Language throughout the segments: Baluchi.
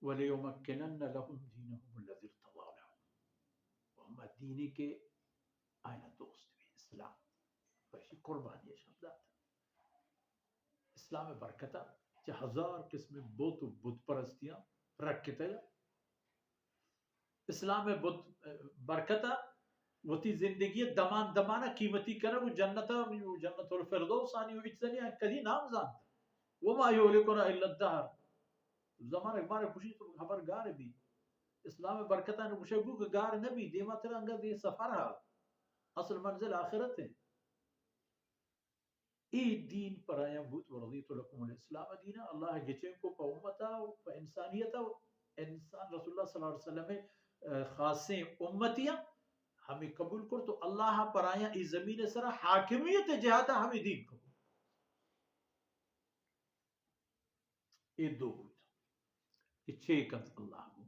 وَلَيُمَكِّنَنَّ لَهُمْ دِينَهُمُ الَّذِي ارْتَضَىٰ لَهُمْ، و ہما دینی کہ آیانا دوست بی، اسلام، پہ اشی قربانی شان دات۔ اسلام برکتا چہ ہزار قسم بت و بت پرستیاں رکتگ۔ اسلام بت برکتا وتی زندگی دمان دمانا قیمتی کنگ و جنتا، جنت الفردوس آنی و اچ زنی کدی نام زانت۔ وما یهلکنا الا الدهر۔ زمانگ مارے خوشی تو خبر گار بی۔ اسلام برکتا نو گوشے گو کہ گار نبی، دیما ترا انگا دے سفر ہا۔ اصل منزل آخرت ہے۔ اے دین پر آیاں بوت، ورضیت لکم الاسلام دینا، اللہ گچین کو پہ امتا و پہ انسانیتا و انسان رسول اللہ صلی اللہ علیہ وسلم، اه، خاصیں امتیاں ہمیں قبول کرت و اللہ پر آیاں اے زمین سرا حاکمیت جہاتا ہمیں دین قبول۔ اے دو بوت کہ چے کنت اللہ گوں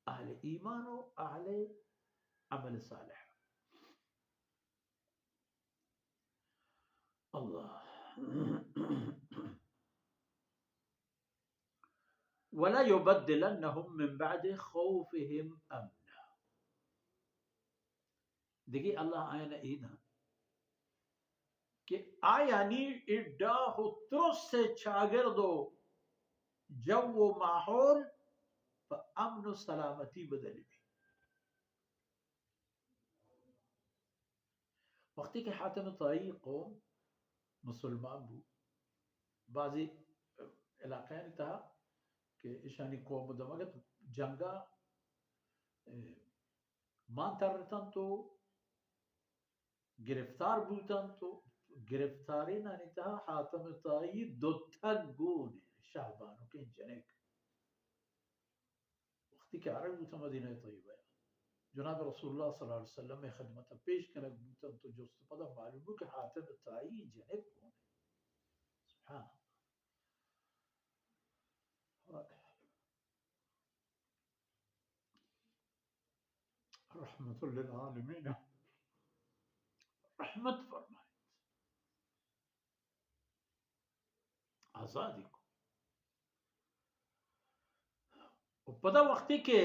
اہل ایمان و اہل عمل صالح۔ اللہ۔ وَلَيُبَدِّلَنَّهُم مِّن بَعْدِ خَوْفِهِمْ أَمْنًا۔ دگہ اللہ آیانا اے داں کہ آیانی اے ڈاہ و ترس چاگرد و جو و ماحول پہ امن و سلامتی بدل بی۔ وقتی کہ حاتم طائی قوم مسلمان بو، بعضی علاقہانی تہا کہ ایشانی قوم دمگت جنگا، اے، مان ترتنت و گرفتار بوتنت و گرفتارینانی تہا حاتم طائی دوتک گون شہبانکیں جنک۔ وقتی کہ آرگ بوتن مدینہ طیبہ، جناب رسول اللہ صلی اللہ علیہ وسلم خدمت پیش کنگ بوتن تو جست پدا معلوم بو کہ حاتم طائی جنک گون۔ سبحان اللہ۔ رحمت للعالمین۔ رحمت فرمائیت۔ آزادی کو۔ و پدا وقتی کہ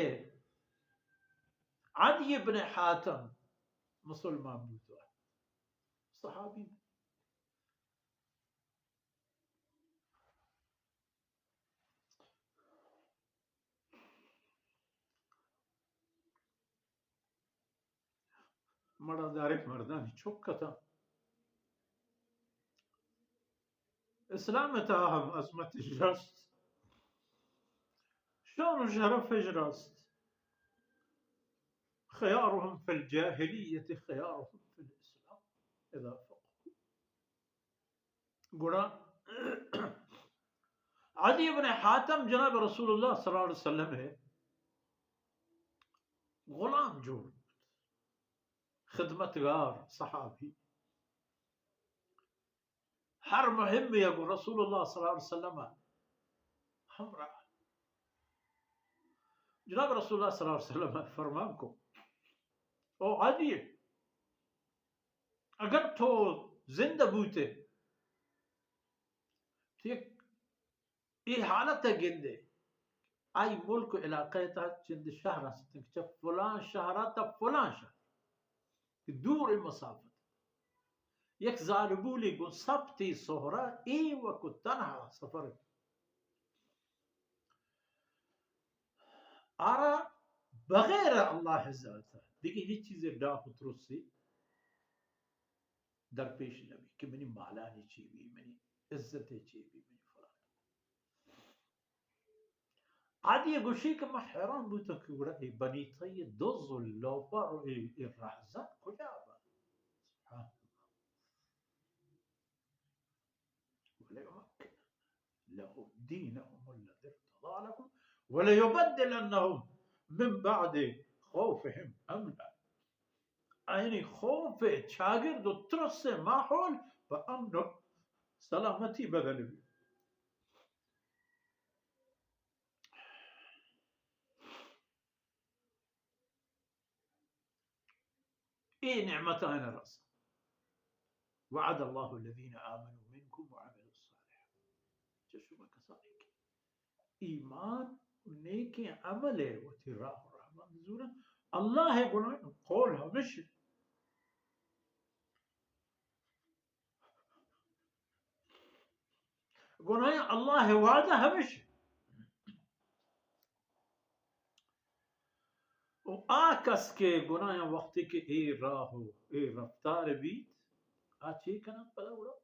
عدی ابن حاتم مسلمان بوت، صحابی، مڑاداریں مردانی چک اتاں۔ اسلام ءِ تہا ہم عظمتش رست، شان و شرفش رست۔ خیارهم فی الجاهلیة خیارهم فی الاسلام اذا فقهوا۔ گڑا عدی ابن حاتم جناب رسول اللہ صلی اللہ علیہ وسلم ءِ غلام جوڑ بوت، خدمتگار، صحابی، ہر مہمے ءَ گوں رسول اللہ صلی اللہ علیہ وسلم ءَ ہمراہ۔ جناب رسول اللہ صلی اللہ علیہ وسلم ءَ فرمان کو، او عدی، اگر تو زندہ بوتے، تو یک اے حالت ءَ گندے، آئی ملک و علاقہ ءِ تہا چند شہر است کہ چہ فلان شہر ءَ تا فلان شہر کہ دور مسافت، یک زالبولے گوں سپتے سہرا ایوک و تنہا سفر، آرا بغیر اللہ ذات ءَ دگہ ہچ چیزے ڈاہ و ترسے درپیش نہ بی کہ منی مالانی چی بی، منی عزت چی بی، منی فلان۔ عدی گوشی کہ من حیران بوتم کہ گڑا اے بنی طی دز و لوپر و اے، اے رہزن کجا بنت؟ سبحان اللہ۔ وليمكنن لهم دينهم الذي ارتضى لهم وليبدلنهم من بعد خوفهم أمنا۔ آیانی خوف، چاگرد و ترس ماحول پہ امن و سلامتی بدل بی۔ اے نعمت آیانا رس۔ وعد الله الذين آمنوا منكم وعملوا الصالحات۔ چہ شما کسانی کہ ایمان نیکیں عمل ء وتی راہ و رہبند زوراں۔ اللہ ء گناہ، قول ہمش، گناہ، اللہ ء وعدہ ہمش۔ و آ کس کہ گناہ وقتی کہ اے راہ و اے رفتار بیت، آ چے کنن پدا گڑا؟